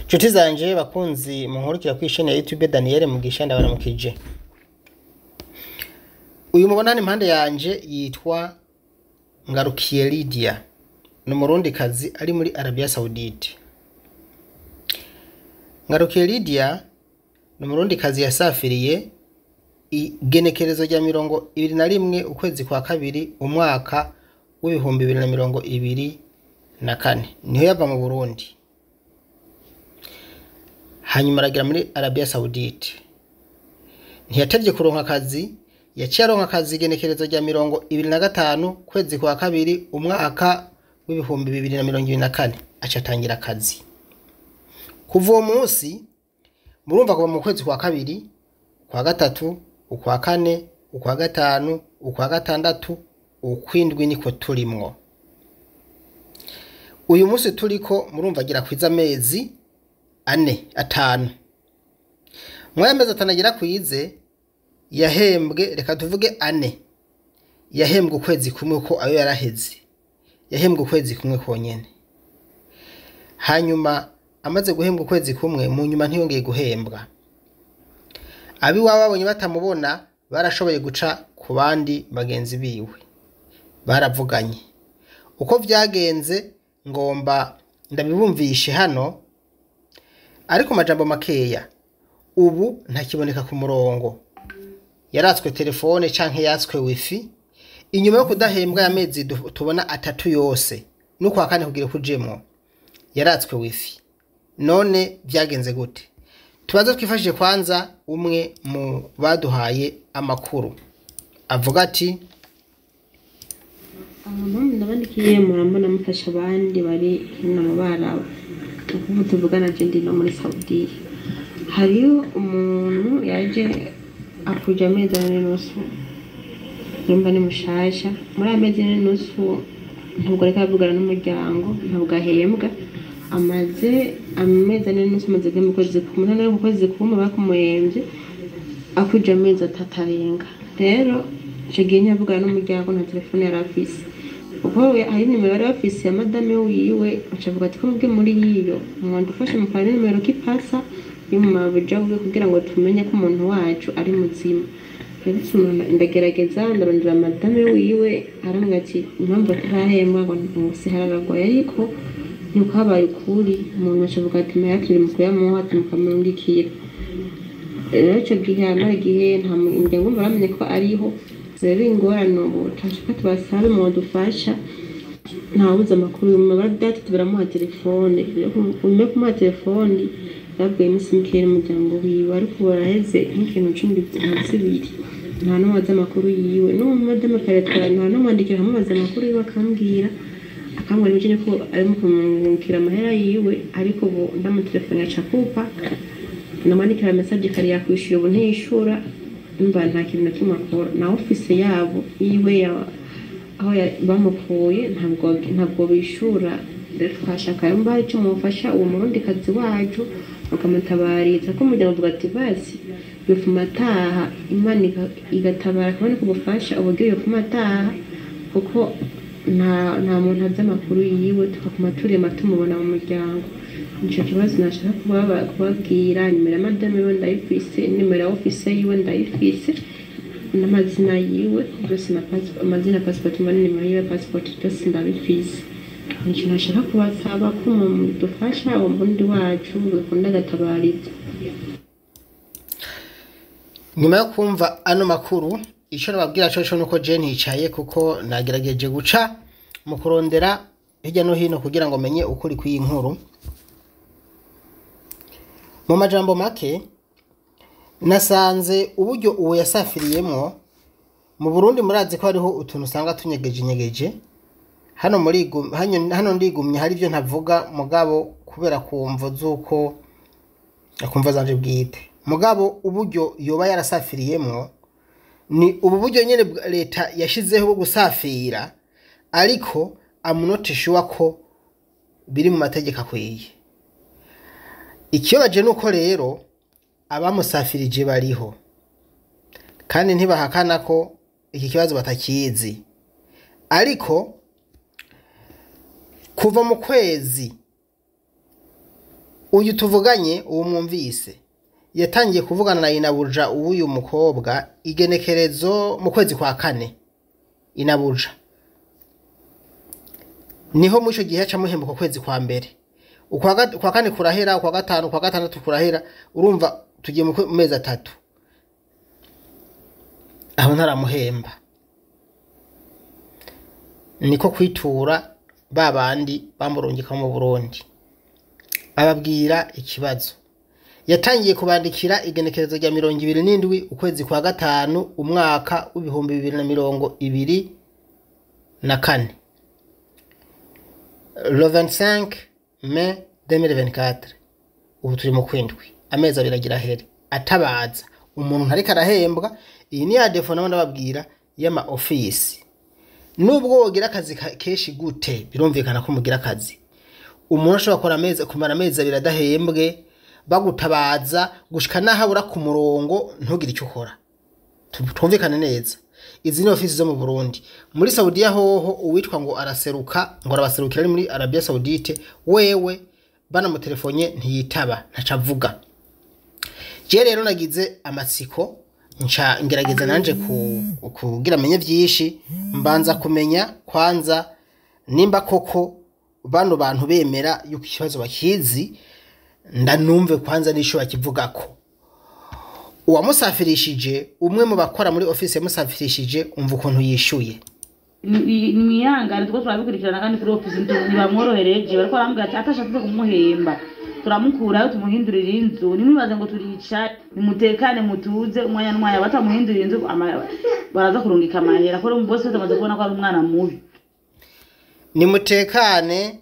Nshuti zanje bakunzi munkurikira kw'isheni ya YouTube Daniel Mugisha, ndabaramukije. Uyu mubona hano impande yanje yitwa Ngarukiye Lydia, ni umurundikazi ari muri Arabia Saudite. Ngarukiye Lydia ni umurundikazi yasafiriye igenekerezo rya 21 ukwezi kwa kabiri umwaka w'2024, niho yava mu Burundi, hanyuma aragera muri Arabia Saudite. Ntiyatevye kuronka akazi, yaciye aronka akazi igenekerezo rya 25 kwezi kwa kabiri umwaka w'2024, aca atangira akazi. Kuva uwo munsi, murumva, kuva mu kwezi kwa kabiri, ukwa gatatu, ukwa kane, ukwa gatanu, ukwa gatandatu, ukwindwi, niko turimwo uyu munsi turiko. Murumva agira kwiza amezi 4, 5. Mw'ayo amezi 5 agira kwize, yahembwe, reka tuvuge 4, yahembwe ukwezi kumwe, ko ayo yaraheze yahembwe ukwezi kumwe konyene. Hanyuma amaze guhembwa ukwezi kumwe, mu nyuma ntiyongeye guhembwa. Abiwabo babonye batamubona, barashoboye guca ku bandi bagenzi biwe, baravuganye. Uko vyagenze ngomba ndabibumvishe hano, ariko majambo makeya, ubu ntakiboneka ku murongo, yaratswe telefone canke yatswe wifi inyuma yo kudahembwa y'amezi tubona 3 yose, n'ukwa kane kugira kujemwo yaratswe wifi. None vyagenze gute? Tubanze twifashije kwanza umwe mu baduhaye amakuru avuga ati: Mpamvu ndabandikiye, murambona mufasha abandi bari hino mu Barabu. Ubu tuvugana je ndi no muri Saudiya. Hariyo umuntu yaje akuja amezi 4.5, urumva ni mushasha. Muri ayo mezi 4.5 ntabwo ariko avugana n'umuryango, ntabwo ahembwa. Amaze amezi 4.5, amaze mu kwezi kumwe. Noneho mu kwezi kumwe bakumuhemvye akuje amezi 3 arenga. Rero ico gihe ntiyavugana n'umuryango, nta telefone yari afise, kuko hari nimero yari afise ya madame wiwe. Aca avuga ati ko mubwe muri yiyo mwandufashe mukora nimero kipasa yo mu mabuja wiwe kugira ngo tumenye ko umuntu wacu ari muzima. Rero ndagerageza ndarondera madame wiwe, arambwira ati impamvu atarahembwa ngo si hararagoye, ariko nuko habaye ukuri. Umuntu aca avuga ati mahera turi mu kuyamuha, tumukamurungikira. Rero ico gihe aramara igihe nta muryango baramenye ko ariho. Rero ingorane ubu turashaka tubasabe mwadufasha, ntawuzi amakuru. Data baramuha telefone. Nyuma yo kumuha telefone babwiye iminsi mikeya n'umuryango wiwe, ariko baraheze nk'ikintu 12 nta n'umwe azi amakuru yiwe. N'uwo madame karetwara nta n'umwandikira amubaza amakuru yiwe, akambwira ibijanye ko arimo kumwungukira amahera yiwe. Ariko ubu ndamutelefone aca akupa, namwandikira message kare yakwishyura, ubu ntiyishura. Mba nta kintu na kimwe akora na office yabo yiwe ya aho bamukuye, ntabwo bishura. Rero twashaka rero mba hari icyo mufasha uwo murundikazi wacu, mukamutabariza ko umuryango uvuga ati basi yofuma ataha, Imana igatabara akabona kubufasha uburyo yofuma ataha, kuko nta muntu azi amakuru yiwe, tukaguma turema tumubona mu muryango. Nico kibazo nashaka kubabwira. Nimero ya madame yiwe ndayifise, nimero ya office yiwe ndayifise, n'amazina yiwe byose na amazina, passport mbona nimero yiwe passport, byose ndabifise. Nico nashaka kubasaba ko mudufasha uwo murundi wacu bikunda agatabariza. Nyuma yo kumva ano makuru, ico nababwira coco nuko je nticaye, kuko nagerageje guca mu kurondera hirya no hino kugira ngo menye ukuri kw'iyi nkuru. Mu majambo make, nasanze uburyo uwo yasafiriyemwo mu Burundi, murazi ko hariho utuntu usanga tunyegeje nyegeje hano muri hano ndigumye, hari ibyo ntavuga mugabo kubera kumvo z'uko akumva zanje bwite. Mugabo uburyo yoba yarasafiriyemwo ni ubu buryo nyene leta yashizeho bwo gusafira, ariko I'm not sure ko biri mu mategeko akwiye. Ikibabaje nuko rero abamusafirije bariho kandi ntibahakana ko iki kibazo batakizi, ariko kuva mu kwezi Uyu tuvuganye, uwo mwumvise, yatangiye kuvugana na inabuja w'uyu mukobwa igenekerezo mu kwezi kwa kane. Inabuja niho muri ico gihe aca amuhemba ku kwezi kwa mbere. Ukwa kane kurahera, ukwa gatanu, ukwa gatandatu kurahera, urumva tugiye mu mezi 3 aho ntaramuhemba. Niko kwitura ba bandi bamurungika mu Burundi, ababwira ikibazo. Yatangiye kubandikira igenekerezo rya 27 ukwezi kwa gatanu umwaka w'ibihumbi bibiri na mirongo ibiri na kane, le 25 mai 2024. Ubu turi mu kwindwi, amezi 2 agira ahere atabaza umuntu ntariko arahembwa. Iyi ni ya défaut nabo ndababwira y'ama office. Nubwo wogira akazi kenshi gute, birumvikana ko mugira akazi, umuntu ashobora gukora amezi, kumara amezi 2 adahembwe, bagutabaza gushika naho abura ku murongo, ntugire icyo ukora. Twumvikane neza, izi ni ofisi zo mu Burundi. Muri Saudiya hoho, uwitwa ngo araseruka, ngo arabaserukira ari muri Arabia Saoudite, wewe banamutelefone ntiyitaba, ntaca avuga. Je rero nagize amatsiko, nca ngerageza nanje kugira menye vyinshi. Mbanza kumenya kwanza nimba koko bano bantu bemera yuko ikibazo bakizi, ndanumve kwanza n'isho bakivugako. Uwamusafirishije, umwe mu bakora muri office yamusafirishije, umva ukuntu yishuye. Nimwihangane, tuko turabikurikirana kandi kuri ofisi ntibamworohereje. Bariko barambwira ati atashatse kumuhemba turamukurayo tumuhindurira inzu. Nimwibaze ngo turica, nimutekane, mutuze umwanya n'umwanya batamuhindurira inzu baraza kurungika amahera, ko bose bamaze kubona ko ari umwana mubi. Nimutekane,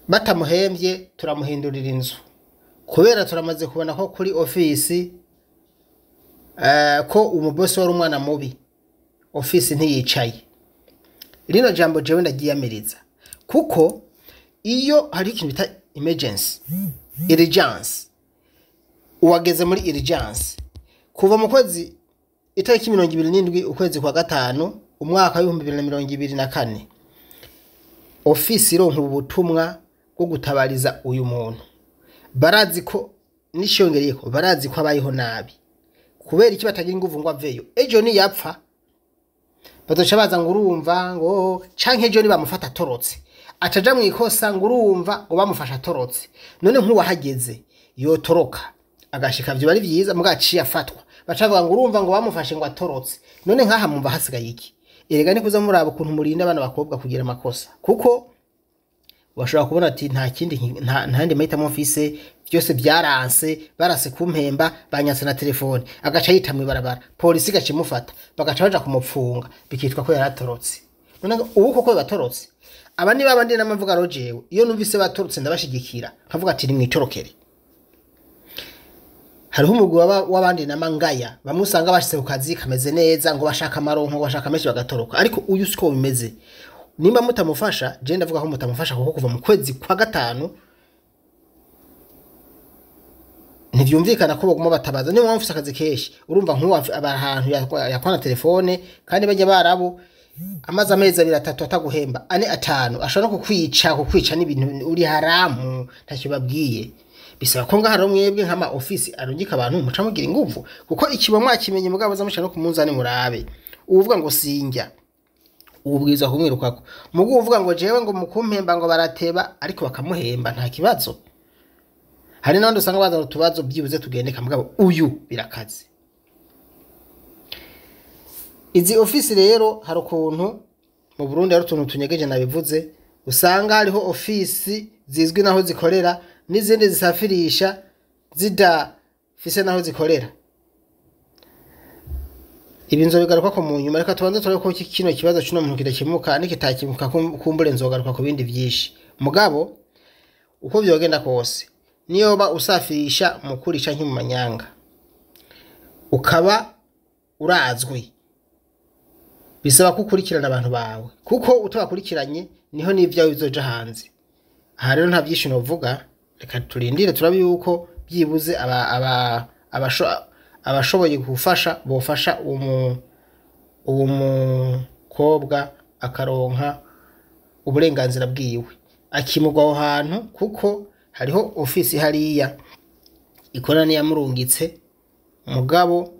batamuhembye turamuhindurira inzu, kubera turamaze kubona ko kuri ofisi ko umubosi wari umwana mubi, ofisi ntiyicaye. Rino jambo jewe ndagiyamiriza, kuko iyo hari ikintu bita emergency, urgence, uwageze muri urgence kuva mu kwezi itariki 27 ukwezi kwa gatanu umwaka w'2024, ofisi ironka ubutumwa bwo gutabariza uyu muntu, barazi ko nishongereyeko, barazi ko abayeho nabi. Kubera iki batagira inguvu ngo aveyo? Ejo niyapfa bazoca baza ngo urumva ngo, canke ejo nibamufata atorotse acaja mu ikosa ngo urumva ngo bamufasha atorotse. None nk'uwahageze yotoroka agashika, vyo bari vyiza, muga aciye afatwa bacavuga ngo urumva ngo bamufashe ngo atorotse. None nkaha mumva hasigaye iki? Erega ni kuza muraba ukuntu murinda abana bakobwa kugira amakosa, kuko bashobora kubona ati nta kindi nta yandi mahitamo mfise, byose byaranse, barase kumpemba, banyatse na telefone, agaca yita mw'ibarabara, polisi igaca imufata, bagaca baja kumupfunga, bikitwa ko yaratorotse. None ngo ubu koko batorotse? Aba ni babandi n'amavuga ro jewe iyo numvise batorotse ndabashigikira, nkavuga ati nimwitorokere. Hariho umugwi w'abandi namangaya, bamwe usanga bashitse ku kazi kameze neza, ngo bashaka amaronko, ngo bashaka menshi, bagatoroka. Ariko uyu siko bimeze. Nimba mutamufasha, je ndavuga ko mutamufasha, kuko kuva mu kwezi kwa gatanu ntivyumvikana ko baguma batabaza. Niyo mpamvu ufise akazi kenshi, urumva nk'uwo aba ahantu yakwana telefone, kandi bajya barabo amaze amezi 2, 3 ataguhemba, 4, 5, ashobora no kukwica. Kukwica n'ibintu uri haramu, ntacyo babwiye. Bisaba ko ngaha rero mwebwe nk'ama office arungika abantu muca mugira inguvu, kuko ikiba mwakimenye, mugabo zamushaka no kumunzani murabe. Uvuga ngo sinjya, ubwiza kumwirukako, mugu uvuga ngo jewe ngo mukumpemba ngo barateba, ariko bakamuhemba nta kibazo. Hari n'abandi usanga bazana utubazo byibuze tugendeka, mugabo uyu birakaze. Izi ofisi rero hari ukuntu mu Burundi hari utuntu tunyegeje, nabivuze, usanga hariho ofisi zizwi naho zikorera n'izindi zisafirisha zidafise naho zikorera. Ibi nzobigaruka ko mu nyuma. Reka tubanze turabe ko kino kibazo c'uno muntu kidakemuka, nikitakemuka kumbure nzogaruka ku bindi vyinshi. Mugabo uko vyogenda kose, niyoba usafirisha mukuri canke mu manyanga, ukaba urazwi, bisaba ko ukurikirana abantu bawe, kuko utabakurikiranye niho n'ivyawe bizoja hanze. Aha rero nta vyinshi novuga, reka turindire turabe yuko byibuze abashoboye gufasha bofasha uwo mukobwa akaronka uburenganzira bwiwe, akimurwa aho hantu, kuko Hariho ofisi hariya ikorana n'iyamurungitse. Mugabo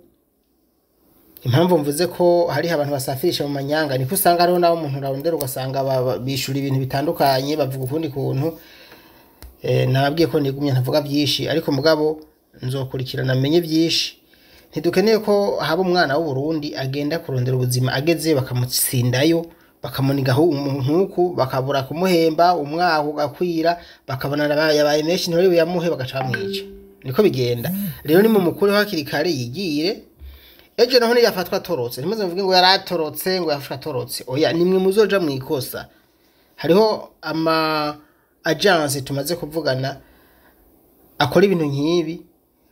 impamvu mvuze ko hariho abantu basafirisha mu manyanga, niko usanga hariho n'abo umuntu arondera ugasanga bishura ibintu bitandukanye, bavuga ukundi kuntu. Nababwiye ko nigumye ntavuga byinshi, ariko mugabo nzokurikirana menye byinshi. Ntidukeneye ko haba umwana w'u Burundi agenda kurondera ubuzima, agezeyo bakamutsindayo, bakamunigaho nkuku, bakabura kumuhemba, umwaho ugakwira, bakabona yabaye menshi ntibari buyamuhe, bagaca bamwica. Niko bigenda rero. Ni mu mukuru hakiri kare yigire. Ejo naho niyafatwa atorotse, ntimuze muvuge ngo yaratorotse, ngo yafashwe atorotse. Oya, nimwe muzoja mwikosa. Hariho ama agence tumaze kuvugana akora ibintu nk'ibi,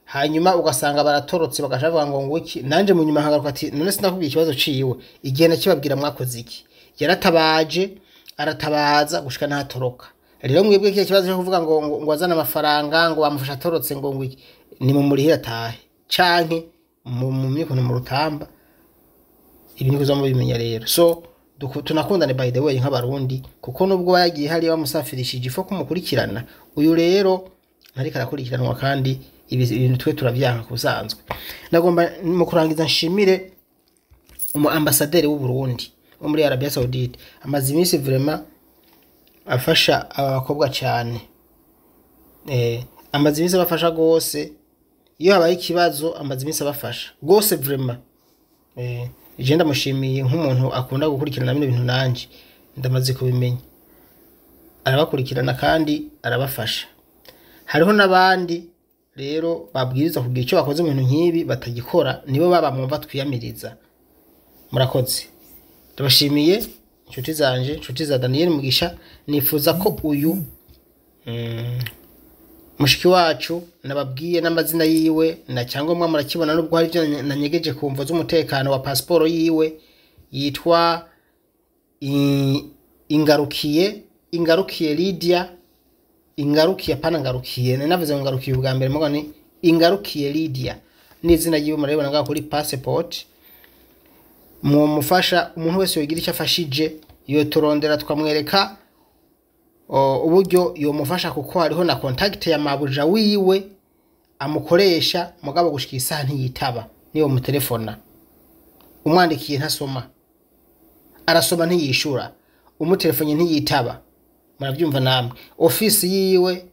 hanyuma ugasanga baratorotse, bagaca bavuga ngo nguki. Nanje mu nyuma nkagaruka ati: "None sinakubwiye ikibazo ciwe igihe nakibabwira? Mwakoze iki?" Yaratabaje, aratabaza gushika ntatoroka. Rero mwebwe kiya kibazo cyo kuvuga ngo azane amafaranga, ngo bamufasha atorotse, ngo iki, ni mu murihira atahe canke mu mikono mu rutamba. Ibi niko mubimenya rero. So tunakundane by the way nk'Abarundi, kuko nubwo yagiye hariya bamusafirishije, ifo kumukurikirana. Uyu rero ntariko arakurikiranwa, kandi ibi ibintu twe turavyanka ku busanzwe. Nagomba mu kurangiza nshimire umu ambasaderi w'u Burundi wo muri Arabia Saoudite, amaze iminsi vraiment afasha aba bakobwa cyane. Amaze iminsi abafasha gose. Iyo habaye ikibazo amaze iminsi abafasha gose vraiment. Je ndamushimiye nk'umuntu akunda gukurikirana bino bintu, nanje ndamaze kubimenya, arabakurikirana kandi arabafasha. Hariho n'abandi rero babwiriza kugira icyo bakoze mu bintu nk'ibi batagikora, nibo baba mwumva twiyamiriza. Murakoze, ndabashimiye inshuti zanje, inshuti za Daniel Mugisha. Nifuza ko uyu mushiki wacu nababwiye n'amazina yiwe na cyangombwa murakibona, nubwo hari ibyo nanyegeje ku mvo z'umutekano wa pasiporo yiwe, yitwa Ingarukiye Lydia. Ingarukiye, apana Ngarukiye, nari navuze ngo Ngarukiye ubwa mbere, mugabo ni Ingarukiye Lydia n'izina ryiwe murabibona ngaho kuri passport. Mwomufasha, umuntu wese yogira icyo afashije yoturondera tukamwereka uburyo yomufasha, kuko hariho na contact ya mabuja wiwe amukoresha, mugabo gushika isaha ntiyitaba. Niyo mutelefona, umwandikiye ntasoma, arasoma ntiyishura, umutelefonye ntiyitaba. Murabyumva namwe. Ofisi yiwe,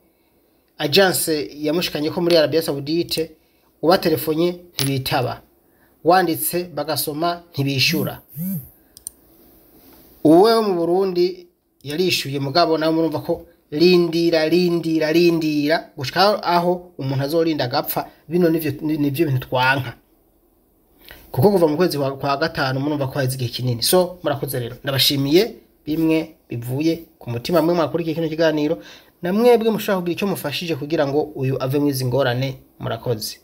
agence yamushikanye ko muri Arabia Saoudite, ubatelefonye ntibitaba, wanditse bagasoma ntibishura. Uwe wo mu Burundi yarishuye, mugabo nawe murumva ko rindira, rindira, rindira gushika aho umuntu azorinda agapfa. Bino nivyo bintu twanka, kuko kuva mu kwezi kwa gatanu murumva ko haheze igihe kinini. So murakoze rero, ndabashimiye bimwe bivuye ku mutima, mwe mwakurikiye kino kiganiro, na mwebwe mushobora kugira icyo mufashije kugira ngo uyu ave mu izi ngorane. Murakoze.